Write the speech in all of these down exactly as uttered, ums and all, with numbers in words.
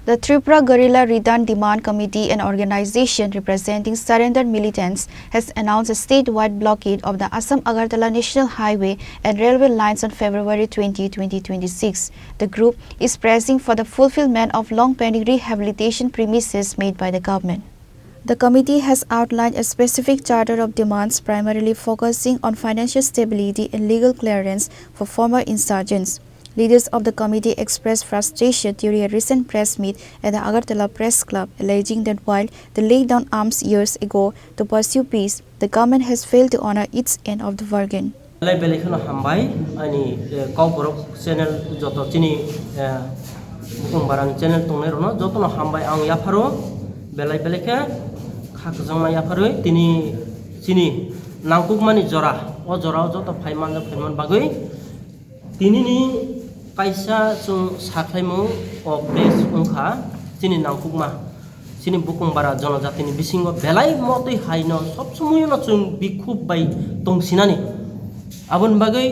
The Tripura Guerrilla Return Demand Committee, an organization representing surrendered militants, has announced a statewide blockade of the Assam Agartala National Highway and railway lines on February twenty, twenty twenty-six. The group is pressing for the fulfillment of long pending rehabilitation promises made by the government. The committee has outlined a specific charter of demands, primarily focusing on financial stability and legal clearance for former insurgents. Leaders of the committee expressed frustration during a recent press meet at the Agartala Press Club, alleging that while they laid down arms years ago to pursue peace, the government has failed to honor its end of the bargain. Belai belai kheno hambai, ani, eh, Kokborok channel joto chini, eh, Bukhung Barani channel tongnai rokno jotono hambai ang yapharo, belai belai khe kha kwchangma yapharwi tini chini nangkukmani jora, o jorao joto phai manjak phai man bagwi tinini kaisa chwng sakhlaimung o press wngkha chini nangkukma. Chini Bukhung Bara jonojatini bisingo belai motwi haino sob somoyono chwng bikhuk bai tongsinani. Aboni bagwi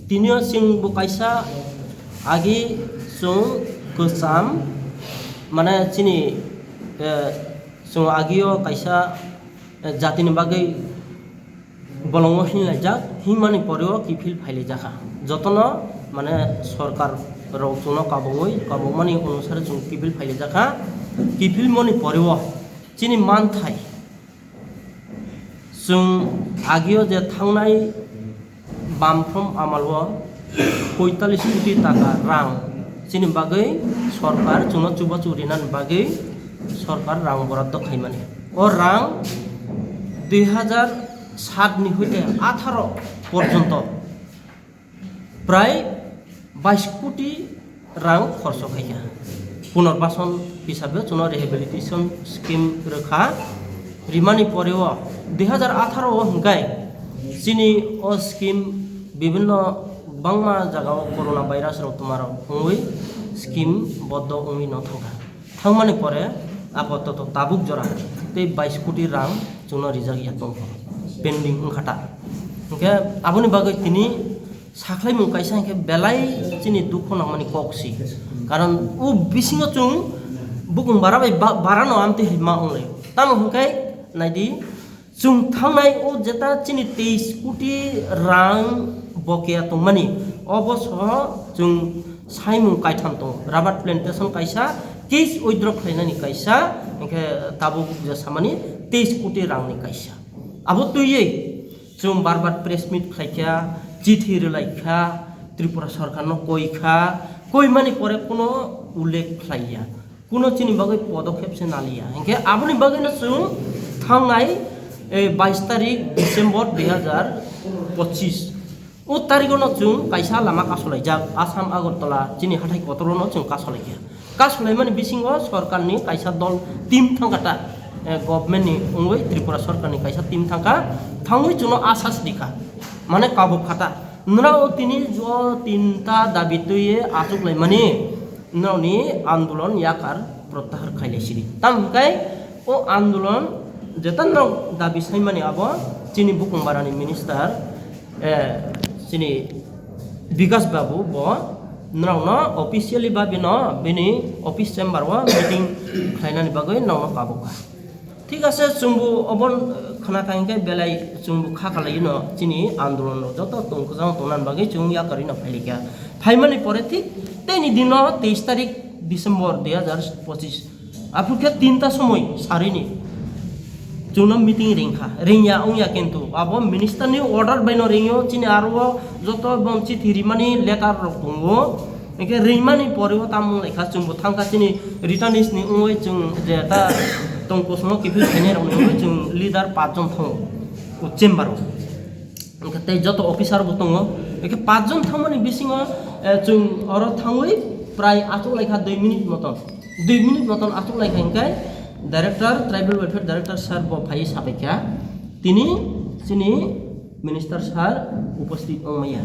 tinio chwng bo kaisa agi chwng kwcham, mane chini, eh, chwng agio kaisa, eh, jatini bagwi bolongo hinlaijak, hinmani poreo kiphil phailaijak kha. Jotono, mane, sorkar rok chwngno kabongwi, kabongmani onusare chwng kiphil phailaijak kha. Kiphilmani poreo chini manthai, chwng agio je thangnai bamphrom amalo poitalis koti taka rang chini bagwi sorkar chwngno chubachu rinani bagwi sorkar rang boraddo khaimani. O rang dui hajar sat ni hoite atharo porjonto prai bais koti rang khorso khaikha. Punarbason hisabe chwngno rehabilitation scheme rwkha. Rimani poreo dui hajar atharo o hwnkhe chini o scheme bibhinno bangma jagao corona virus rok twmarok wngwi scheme boddo wngwi no thangkha. Thangmani pore apatot tabuk jora tei bais koti rang chwngno rijak ya tongkha, pending wngkha ta. Hwnkhe aboni bagwi tini sakhlaimung kaisa hwnkhe belai chini dukho nangmani kok si. Karon o bisingo chwng Bukhung Bara bai ba-, Barano amtwi hai ma wnglaio. Tamo hwnkhe naidi, chwng thangnai o jeta chini teis koti rang bokeya tongmani, obo soho chwng saimung kaitham tongo. Rubber plantation kaisa, case withdraw khlainani kaisa, hwnkhe tabuk je samani teis koti rangni kaisa. Abo twiwi chwng bar bar press meet khlaikha, chithi rwlaikha, Tripura sorkarno koikha, koimani pore kuno ullekh khlaiya. Kuno chini bagwi podokhep se naliya. Hinkhe aboni bagwino chwng thangnai, eh, bais tarik December dui hajar pochis. O tarigwno chwng kaisa lama kasolaijak, Assam Agartala chini hathai kotorono chwng kasolaikha. Kasolaimani bisingo sorkarni kaisa dol team thangkha ta, eh, governmentni wngwi Tripura sorkarni kaisa team thangkha, thangwi chwngno asas rikha, mane kabuk kha ta. Nrao tini o tinta dabi twiwi achuklaimani. Nokni andolon yakar prottahar khailai sidi. Tamo hwnkhe o andolon jeta nok dabi saimani abo chini Bukhung Barani minister, eh, chini Bikas Babu bo nokno officially ba bino bini office chamber o meeting khlainani bagwi nokno kabukha. Thik ase, chwngbo obo khna kha hinkhe belai chwngbo kha kalaino chini andolon rok joto tongkwchang tongnani bagwi chwng yakarino phailikha. Phaimani pore thik teini dino teis tarik December dui hajar pochis. Aphurkhe tinta somoi sarini chwngno meeting ringkha, ringya wngya kintu abo minister ni order baino ringyo, chini aro joto bom chithi rimani letter rok tongo. Hingke ringmani pore o tamo wnglaikha, chwngbo thangkha chini returnees ni wngwi chwng je ta tong kosongo kiphil khainai rokni wngwi chwng leader pachjon thango o chamber o. Hingke tei joto officer bo tongo. Hingke pachjon thangmani bisingo, eh, chwng oro thangwi prai achuk laikha dui minute moton. Dui minute moton achuk laikha hingke director, tribal welfare director sir bo phaiwi sabaikha. Tini chini Minister sir uposthit wngmaya.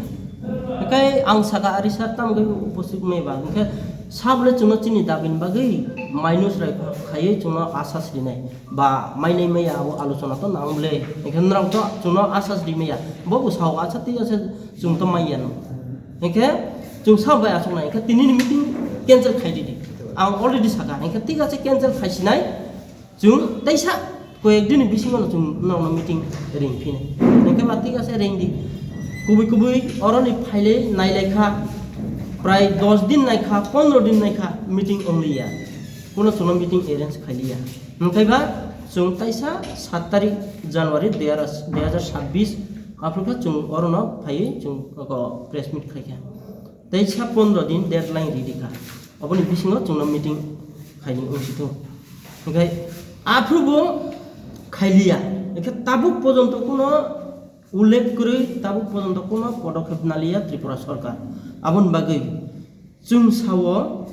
Hingke ang saka, "Ari sir, tamo khe uposthit wngmaya ba?" Hingke, "Sabole chwngno chini dabini bagwi minus rai khaiwi chwngno asas rinai ba mainai maya abo alochona to nang bole. Hingke nrao to chwngno asas rimaya." Bo bo sao, "Acha, thik ase, chwng to maiya no." Hingke chwng sabo bai achuknai, hingke tinini meeting cancel khai ridi. Ang already saka, hingke thik ase cancel khaisinai, chwng teisa koyek dini bisingo no chwng nokno meeting ring phini. Hingke ba thik ase ring di. Kubui kubui oroni phaile nailai kha, prai dos din nai kha, pondro din nai kha, meeting ongliya. Kuno chwngno meeting arrange khailiya. Hingke ba chwng teisa sat tarik January dui hajar, dui hajar sabbish, aphuru khe chwng orono phaiwi chwng oko press meet khaikha. Teisa pondro din deadline ridi kha. Oboni bisingo chwngno meeting khaini wngsitu. Hingke aphuru bo khailiya. Hingke tabuk pojonto kuno ullekh kwrwi, tabuk pojonto kuno podokhep naliya Tripura sorkar. Aboni bagwi chwng sao,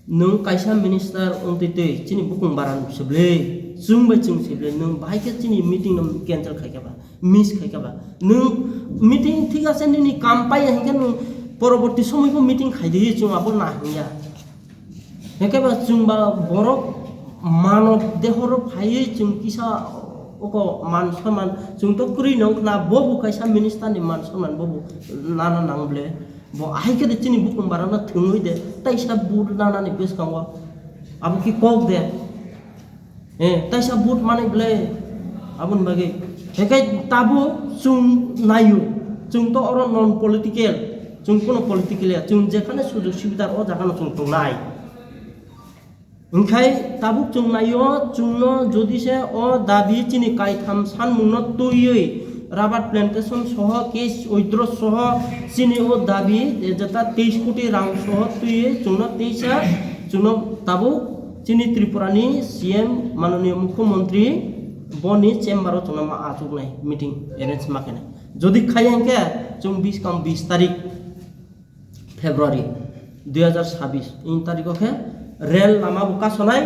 nwng kaisa minister wngtwi twi chini bukung baran se bwlwi, chwng bai chwng se bwlwi, nwng bahai khe chini meeting no cancel khai kha ba, miss khai kha ba. Nwng meeting thik ase nini kam pai ya hinkhe nwng poroborti somoi bo meeting khai di, chwng abo na hinya. Hingke ba chwng ba borok manob dehoro phaiwi chwng kisa oko man sonman chwng to kwrwi nong khna, bo bo kaisa minister ni man sonman bo bo nana nang ble. Bo ahai khe de chini bukung barana thwngwi de taisa vote nana ni bwskango abo ki kok de. Eh, taisa vote manwi ble aboni bagwi. Hingke tabuk chwng naio, chwng to oro non political, chwng kuno political ya, chwng jekhane sujog subidar o jaga no chwng tongnai. Hingkhai tabuk chwng naio, chwngno jodi se o dabi chini kaitham sanmungno twiwi rubber plantation soho case withdraw soho chini o dabi jeta teis koti rang soho twiwi chwngno teisa chwngno tabuk chini Tripura ni C M manoniya mukhyamantri boni chamber o chwngno ma achuknai meeting arrange ma khenai. Jodi khaiya hinkhe chwng biskang bis tarik February dui hajar sabbish in tarikh o khe rel lama bo kasonai,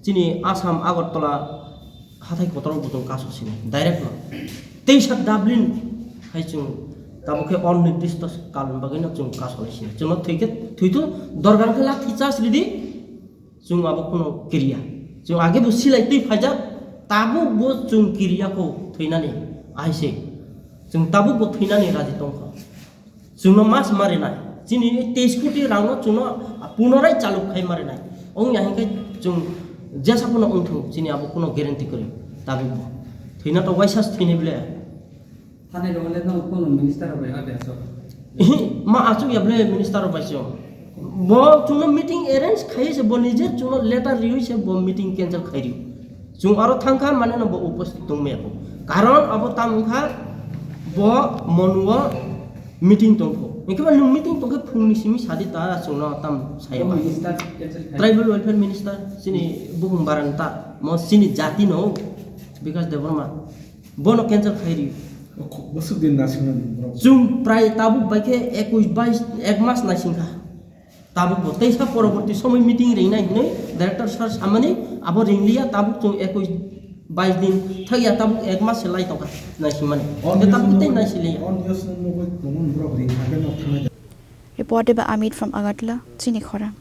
chini Assam Agartala hathai kotor o bo chwng kaso sinai direct no. Teisa Dublin hai chwng tamo khe onirdisto kalni bagwi no chwng kaso lai sinai. Chwngno thwi khe thwitu dorgan khe lathi chas ridi. Chwng abo kuno kiriya. Chwng age bo silai twi phaijak, tabuk bo chwng kiriya kho thwinani aise. Chwng tabuk bo thwinani raji tongkha. Chwngno mas marinai. Chini teis koti rangno chwngno punorai chaluk khai marinai. Ongya hinkhe chwng jesa phano wngthung, chini abo kuno guarantee kwrwi tabuk bo. Thwina to waisa thwini ble. Thani rok le no kono minister rok bai ha besa. Ehe, ma achuk ya ble minister rok bai se. Bo chwngno meeting arrange khai se, bo nije chwngno letter riwi se bo meeting cancel khai ri. Chwng aro thangkha mane no bo upasthit tong me bo. Karon abo tam wngkha bo monuo meeting tongkho. Hingke ba nwng meeting tongkhe phungni simi sadi ta chwngno tam saya ba. Minister cancel khai. Tribal Welfare Minister chini bukhung baran ta mo chini jati no Bikash Debbarma. Bono cancel khai ri. Bwswk din nasingnani borok. Chwng prai tabuk bai khe ekush bais ek mas naising kha. Tabuk bo teisa poroborti somoi meeting ringnai hinwi director sir samani abo ringliya, tabuk chwng ekush bais din thakya, tabuk ek mas se lai tongkha naisingmani. Hingke tabuk tei naisiliya. On news nugwi tongo borok ring kha khe nok thangnai. Reported by Amit from Agartala, Chini Khorang.